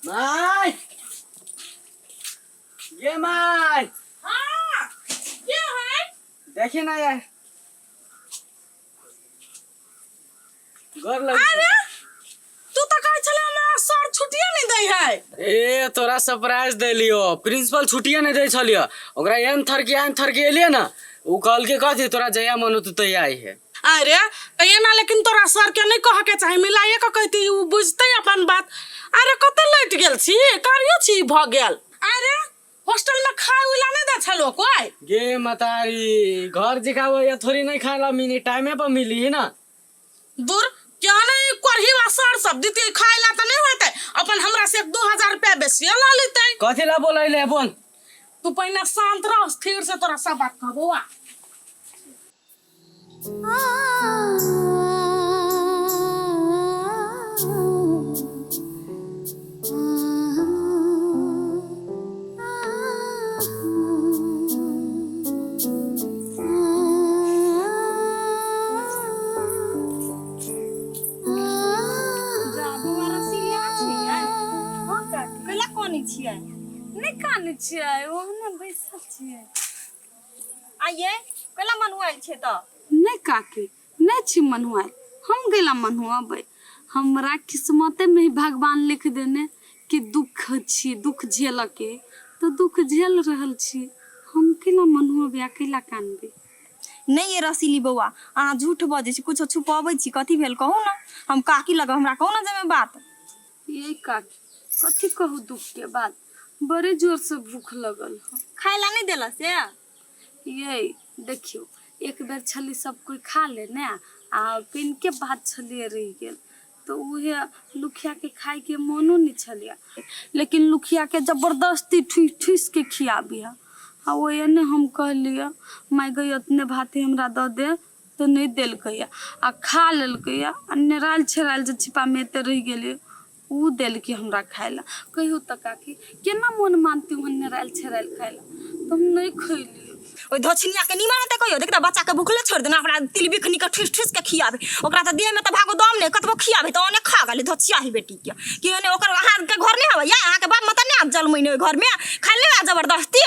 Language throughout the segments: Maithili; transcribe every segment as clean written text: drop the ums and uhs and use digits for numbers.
माय ये माय। हाँ, के है? देखी ना यार, गोर लग। अरे, तू तो कहै छले हमरा सर छुट्टिए नहीं दै है। ए, तोरा सरप्राइज देलियो। प्रिंसिपल छुट्टिए नहीं दै छलियो ओकरा। एहन थरके, एहन थरके एलियै ना, उ कहलके कथी, तोरा जहिया मन हो तू तहिया आई है। अरे तऽ एना, लेकिन तोरा सर के नहीं कह के चाही, मिलाइए के कहती, उ बुझते अपन बात। अरे, कते लटि गेल छी, कार्यो छी भऽ गेल। अरे, हॉस्टल में खाय उला नहीं दै छलो कोई? गे मतारी, घर जिकाबो या थोड़ी नहीं खाला मिली, टाइमे पर मिली है ना। दूर क्या नहीं करही वा सर सब दीती खाय ला तऽ नहीं होते, अपन हमरा से 1-2 हजार रुपया बेसिए ला लेते। कथी ला बोलैले, बोल। तू पहिने शांत रह, स्थिर से तोरा सब बात कहबो आ। बौआ रसीलिया छियै? हँ काकी। कैला कानै छियै? नहि कानै छियै, ओहने बैसल छियै। आइये कैला मनुआइल छै तऽ? नहि काकी, नहि छी मनुआइल। हम गेला मनुआबै? हमरा किस्मते में ही भगवान लिख देने कि दुख छी, दुख झेलऽ के, तऽ दुख झेल रहल छी। हम केना मनुआबै आ कैला कानबै? नहि ये रसीली बौआ, अहाँ झूठ बजै छी, कुछो छुपबै छी। कथी भेल, कहू ने। हम काकी लग, हमरा कहू ने जेमे बात। ये काकी, कथी कहू दुख के बात, बड़े जोर से भूख लगल ह। खाय ला नहि देलक से? ये देखियो, एक बेर छली सब कोई खा ले ने, आ के बात छलिए रहि गेल, तऽ उहे लुखिया के खाय के मोनो नहीं छलिए, लेकिन लुखिया के जबरदस्ती ठुस ठुस के खियाबी है। आ ओहे ने हम कहलिए, माय गई, उतने भाते हमरा दऽ दे, तऽ नहि देलकै। आ खा लेलकै। आ नेरायल छेरायल जे छिपामे एते रहि गेलियै, ओ देलकै हमरा खाय लए। कहियौ तऽ काकी, केना मोन मानती ओहन नेरायल छेरायल खाय लए? तऽ हम नहि खैलियै। ओहि धोछिनिया के निमन हेतै कहियो? देख तऽ, बच्चा के भुखले छोड़ि देना, ओकरा तिल बिखनी के ठुस ठुस के खियाबे। ओकरा तऽ देह में तऽ भागो दम नहि, कतबो खियाबे तऽ ओने खा गेलै धोछिया ही बेटी के। कि ओने ओकर अहाँ के घर नहि हवे या? अहाँ के बाप मत नहि जलमैने ओहि घर में खाइ ले, जबरदस्ती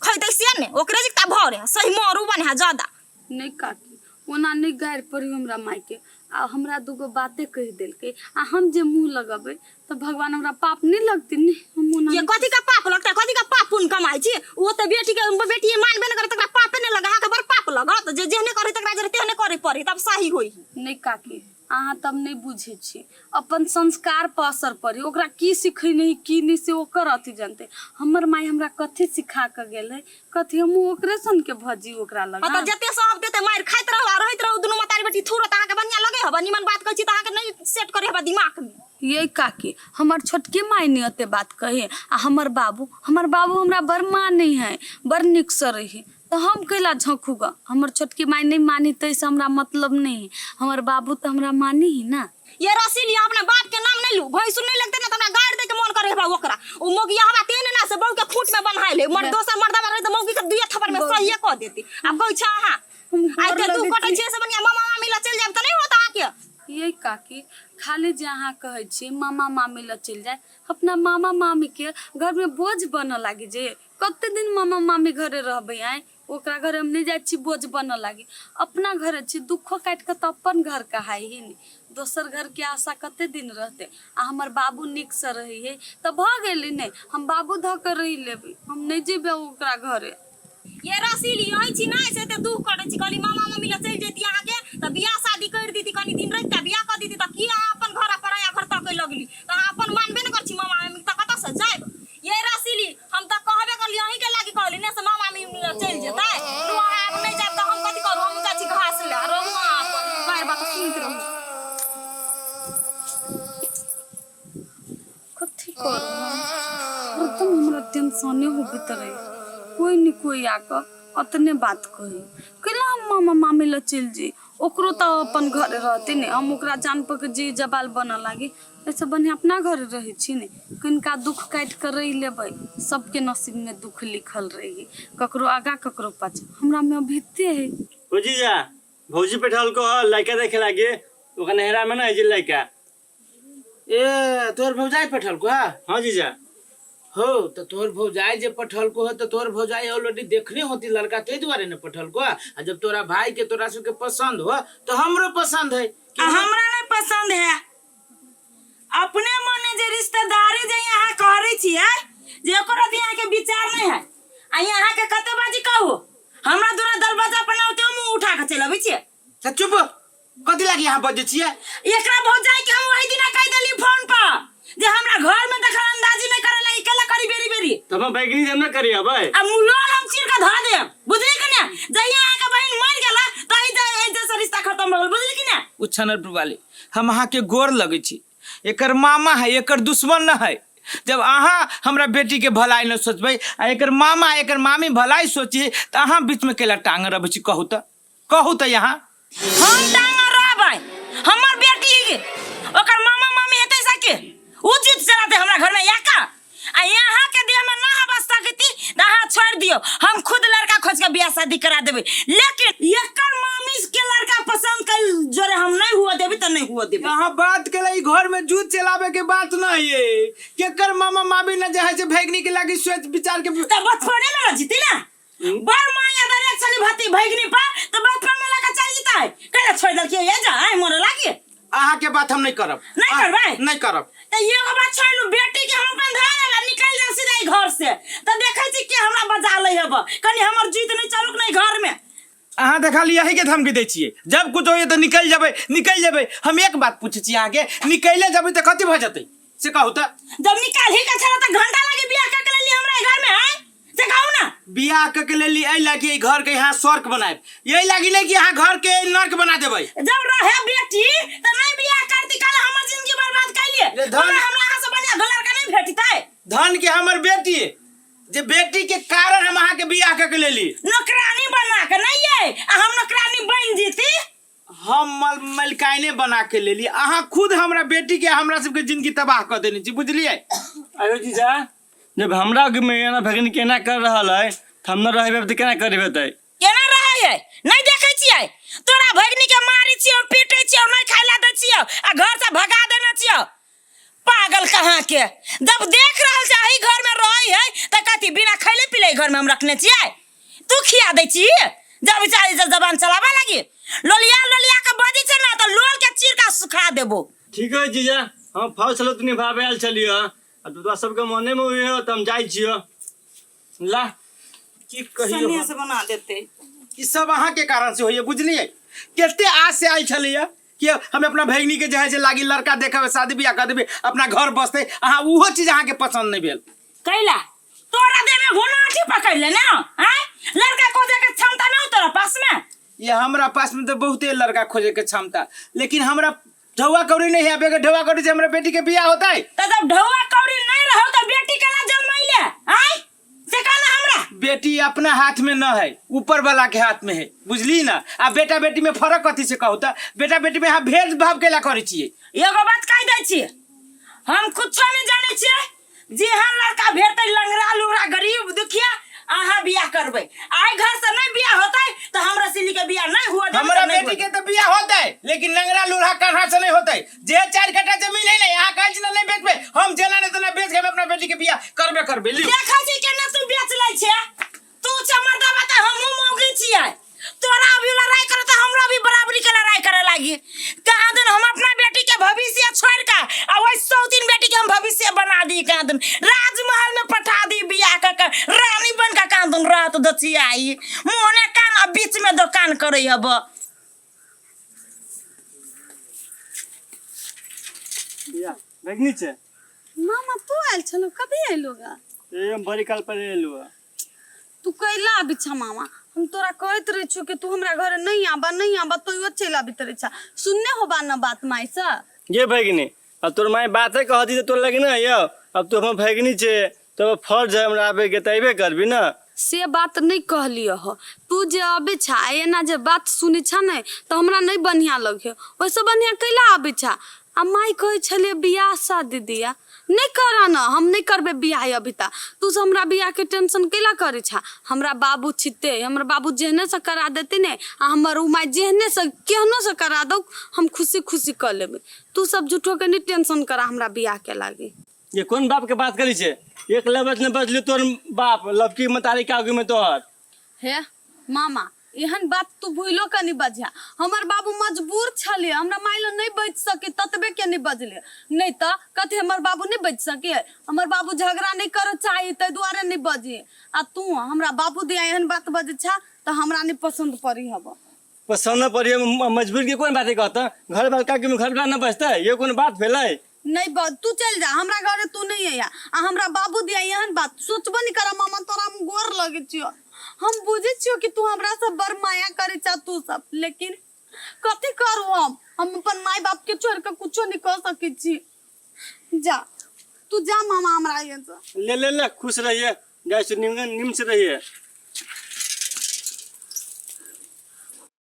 खैतै से ने। ओकरे जिता भरे सही मरू बने ज्यादा। नहि काकी, ओना नहि गारि पड़ियौ हमरा मायके। आ हमरा दूगो बाते कहि देलकै आ हम जे मुँह लगेबै तऽ भगवान हमरा पाप नहि लगतै? नहि, हम ओना ये कथी का पाप लगता? कथी का पाप पुण्य कमाइ छी? ओ तऽ बेटी के बेटी मानबे नहि करे, तकरा पापे नहि लगे। अहाँके बड़ पाप लगत जे जेहने करे तकरा जरे तेहने करे पड़े, तब सही होई। नहि काकी, अहाँ तब नहि बुझै छी। अपन संस्कार पर असर पड़े। ओकरा की सिखेने है की नहि, से ओकर अथी जानते। हमर माय हमरा कथी सिखा कऽ गेल है, कथी हमहूँ ओकरे सनके भजी ओकरा लग। हँ तऽ जते सब देते मारि खाइत रहू आ रहैत रहू दुनू मतारी बेटी थूरत, अहाँके बढ़िआँ लगे हबे? निमन बात कहै छी तऽ अहाँके नहि सेट करे हबे दिमाग में। ये काकी, हमर छोटकी माय नहि ओते बात कहे, आ हमर बाबू, हमर बाबू हमरा बड़ मानै है, बड़ नीकसँ रही, तऽ हम कैला झँखू गऽ? हमर छोटकी माय नहि मानी ताहिसँ हमरा मतलब नहि है, हमर बाबू तऽ हमरा मानी ही ना। ये रसीली, अपना बाप के नाम नहीं लू। भैंसुर नहीं लगते ना त हमरा गारि दे के मन करे हबा ओकरा। उ मोगिया हबा तेने ना से बहू के खूंट में बन्हाइल है। मर दोसर मर्दवा रहे त मौगी के दुइया थप्पड़ में सहिए क देती। आब कहै छ अहाँ आइ ते दुख कटै छै से बढ़िया मामा मामी ल चलि जायब त नहीं होत अहाँके? ये काकी, खाली जे अहाँ कहै छी मामा मामी लग चलि जाय, अपना मामा मामी के घर में बोझ बनऽ लागी जे कते दिन मामा मामी घरे रहबै? आँय, ओकरा घरे हम नहि जाइ छी बोझ बनऽ लागी। अपना घरे छी, दुखो काटि कऽ तऽ अपन घर कहाइ ही ने, दोसर घरके आशा कते दिन रहतै? आ हमर बाबू नीकसँ रहै है तऽ भऽ गेलै ने। हम बाबू धऽ कऽ रहि लेबै, हम नहि जेबै ओकरा घरे। ये रसीली, अहीं छी ना से एते दुख करै छी। कहली मामा मामी लग चलि जैती अहाँके तऽ बियाह शादी करि दीती, कनी दिन रहिते बियाह कऽ दीती, तऽ की अहाँ अपन घर आ पराया घर तकै लगली? तऽ अहाँ अपन मानबे ने करै छी मामा मामी, तऽ कतऽ से जायब? ये रसीली, हम तऽ कहबे करली, अहीं के लागी कहली ने से मामा मामी लग चलि जेतै। लू, अहाँ आब नहि जायब तऽ हम कथी करू? हम जाइ छी घास ले, रहू अहाँ अपन गारि बात सुनैत रहू। कथी करू हम? हरदम हमरा टेंशने होबैत रहे। कोई न कोई आके अतने बात कही, कैला हम मामा मामी लग चलि जाइ? ओकरो तऽ अपन घरे रहतै ने। हम ओकरा जान पर के जी जबाल बनऽ लागी, एहिसँ बढ़िआँ अपना घरे रहै छी ने। कनिका दुख काटि कऽ रहि लेबै। सबके नसीबमे दुख लिखल रही, ककरो आगाँ ककरो पाछाँ। हमरामे अभिते है। ओ जीजा, भौजी बैठल को लड़का देखे लागे, ओकर नहरा में ना है जे लड़का। ए तोहर भौजाई पठलको है? हाँ जीजा। हो तो तोहर भौजाई जे पठलको हो तो तोहर भौजाई ऑलरेडी देखने होती लड़का, ताहि दुआरे ने पठलको है। आ जब तोरा भाई के तोरा सबके पसंद हो तो हमरो पसंद है। आ हमरा नहीं पसंद है। अपने मने जे रिश्तेदारी जे यहाँ करे छियै जे ओकरा अथी अहाँके विचार नहीं है। आ यहाँ के कते बाजी कहू हमरा दूरा दरवाजा पर ना होते मुंह उठा के चलि अबै छियै। तऽ चुप कथी लागी यहाँ बजै छियै? एकरा भौजाई के हम वही दिना कहि देली फोन पर जे हमरा घर में दखल अंदाजी नहीं करे लागी, केला करी बेरी बेरी। तब हम बैगनी हम ना करी अबै। आ मुलोल हम चीर के धऽ देब, बुझली कि ने? जहिया अहाँके बहिन मरि गेला तही जैसे रिश्ता खत्म भऽ गेल, बुझली कि ने? ओ छनरपुर वाली हम अहाँके गोर लगै छी, एकर मामा है, एकर दुश्मन न है। जब अहाँ हमरा बेटी के भलाई न सोचबै आ एकर मामा एकर मामी भलाई सोची तऽ अहाँ बीच में केला टांग रहबै छी? कहू तऽ, कहू तऽ यहाँ हम टांग रहबै, हमर बेटी ही ओकर मामा मामी हेतै सके उ जीत चलाते हमरा घर में या का। आ यहाँ के देह में ना हबस सकती त अहाँ छोड़ दियो, हम खुद लड़का खोज के बियाह शादी करा देबै, लेकिन एकर मामी के लड़का पसंद कर जोरे हम नहीं हुआ देबै त नहीं हुआ देबै। यहाँ बात के ई घर में जूत चलावे के बात नहीं है, केकर मामा मामी न जे है से भैगनी के लागी सोच विचार के त बचपने में न जीती ना बड़ माया दरे छली भती भैगनी पा त बचपन में लगा चल जीता है, केना छोड़ देलकी ये जा आइ मोरे लागी। अहाँ के बात हम नहीं करब। नहीं करबै? नहीं करब। त एगो बात छोड़ लू, बेटी के हम अपन धर लेला निकल जा सीधा ई घर से, त देखै छी के हमरा बजा लै हब, कनी हमर जीत नहीं चलुक नहीं घर में। अहाँ देखा यही के धमकी दै छियै, जब कुछ होइए तऽ निकलि जेबै, निकलि जेबै। हम एक बात पूछै छी अहाँके, निकलि जेबै तऽ कथी भऽ जेतै से कहू तऽ? जब निकालही के छलै तऽ घंटा लागी बियाह कऽ के लेली हमरा घर में, हैं से कहू ना? बियाह कऽ के लेली एहि लागी एहि घर के यहाँ स्वर्ग बनायब, यही लागी नहीं कि यहाँ घर के नर्क बना देबै। जब रहे बेटी तऽ नहीं बियाह करती, कल हमर जिंदगी बर्बाद कैलिए। रे धन- हमरा हमरा अहाँ से बढ़िया लड़का नहीं भेटतै। धन के हमर बेटी, जे बेटी के कारण हम अहाँ के बियाह कऽ के लेली। नौकरानी बना के नहीं ये, आ हम नौकरानी बन जीती। हम मलकाइने बना के लेली, अहाँ खुद हमरा बेटी के हमरा सबके जिंदगी तबाह कऽ देने छी, बुझलियै? आयो जीजा, जब हमरा में एना भगनी केना कर रहल है त हम न रहबे त केना करबे तै? केना रहै है नहीं देखै छियै? तोरा भगनी के मारै छियौ, पीटै छियौ, नहीं खाय ला दै छियौ आ घर से भगा देने छियौ। पागल कहाँ के, जब देख रहल छै एही घर में रहै है त कथी बिना खैले पीले घर में हम रखने छियै? तू खिया दै छी जब चाहे जब जबान चलाबा लागी लोलिया लोलिया के बजै छै ना त लोल के चीर के सुखा देबो। ठीक है जीजा, हम फौज छलो त निभावे आयल छलियै, आ तोरा सबके मने में उहे हो त हम जाइ छियो। ला की कहियो सन्यास बना देते। ई सब अहाँ के कारण से होइए, बुझलियै? कते आस से आयल छलैया कि हम अपना भैगनी के जे है से लागी लड़का देखबै, शादी बियाह कर देबै, अपना घर बसतै, अहाँ उहो चीज अहाँ के पसंद नहीं भेल। कैला तोरा देह में घुनाठी पकड़ ले ना, आँय? लड़का खोजे के क्षमता नहीं हो तोरा पास में? ये हमरा पास में तो बहुते लड़का खोजे के क्षमता, लेकिन हमरा ढौआ कौड़ी नहीं है। बेगर ढौआ कौड़ी से हमरा बेटी के बियाह होता है। तो जब ढौआ कौड़ी नहीं रहो तो बेटी केना जन्मैले, आँय? से कहना हमरा। बेटी अपना हाथ में न है, ऊपर वाला के हाथ में है, बुझली ना? आ बेटा बेटी में फर्क कथी से कहू त? बेटा बेटी में अहाँ भेदभाव केला करै छियै? एगो बात कहि दै छी, हम कुछो नहीं जानै छियै, जेहन लड़का भेटतै लंगड़ा लुंगड़ा गरीब दुखिया अहाँ बियाह करबै। आइ घर से नहीं बियाह होतै तऽ हमरा सिली के बियाह नहीं हुआ देबै, हमरा तऽ नहीं बेटी हुआ के तऽ बियाह होतै, लेकिन लंगड़ा लूढ़ा कन्हा से नहीं होतै। जे 4 कट्ठा जमीन है ना, यहाँ कहै छी ना नहीं बेचबै, हम जेना नहीं तेना बेच के हम अपना बेटी के बियाह करबे करबै। लियौ। देखै छी केना तू बेच लै छै, तू छै मर्दाबा तऽ हमहूँ मौगी छियै, तोरा अभी लड़ाई करे तऽ हमरा भी बराबरी के लड़ाई करे लागी। कहाँ दिन हम अपना बेटी के भविष्य छोड़ के आ वही 100 बेटी के हम भविष्य बना दी, कहाँ दिन राजमहल में पठा दी बियाह कर के रानी बन के, कहाँ दिन रात दचियाई मोहने कान आ बीच में दुकान करे हब। भगनी छै। मामा तू आयल छलो, कभी आयलो गा? ए हम बड़ी काल पर एलु। तू कैला आबी छा मामा? हम तोरा कहैत रहे छो कि तू हमरा घर नहीं आबा, नहीं आबा, तो चलि आबित रहे छा। सुनने होबा न बात माई से? ये भगनी, अब तोर माई बाते कहती त तोर लगे ना यौ, अब तू हमर भगनी छे तब फर्ज है हमरा आबे के, त अइबे करबी ना। से बात नहीं कहलियो हो, तू जे आबे छा आ एना जे बात सुनै छा ने त हमरा नहीं बढ़िया लगे, ओइसे बढ़िया कैला आबे छा? आ माई कहै छलै बियाह शादी दिया, नहि करा न, हम नहि करबै बियाह अभी तक। तू सब हमरा बियाहके टेंशन कैला करै छा? हमरा बाबू छिते, हमर बाबू जेहने से करा देते ने, आ हमर उ माय जेहने से केहनो से करा दौ, हम खुशी खुशी कऽ लेबै। तू सब झूठो के नहि टेंशन करा हमरा बियाहके लागी। ये कोन बाप के बात करी छे? एक लबज न बजली तोर बाप लबकी मतारी के आगू में तोहर। हे मामा, एहन बात तू भूलो के नहीं बजिया। हमर बाबू मजबूर छले, हमरा माय लग नहीं बच सके ततबे के नहीं बजले, नहीं त कथी हमर बाबू नहीं बच सके? हमर बाबू झगड़ा नहीं करे चाही तै दुआरे नहीं बजे, आ तू हमरा बाबू दिया एहन बात बजे छा त हमरा नहीं पसंद पड़ी हब। पसंद न पड़ी मजबूर के कोन बात कहता? घर वाला के घर वाला न बचता, ये कोन बात भेलै? नहीं तू चल जा, हमरा घरे तू नहीं आया, आ हमरा बाबू दिया एहन बात सोचबो नहीं करा। मामा तोरा हम गोर लगे छियो, हम बुझे छियो कि तू हमरा से बड़ माया करे चा तू सब, लेकिन कथी करू हम अपन माय बाप के छोड़ के कुछो नहीं कर सके छी। जा तू जा मामा हमरा यहाँ से। ले ले ले, खुश रहिए, जाय से निमन निम से रहिए।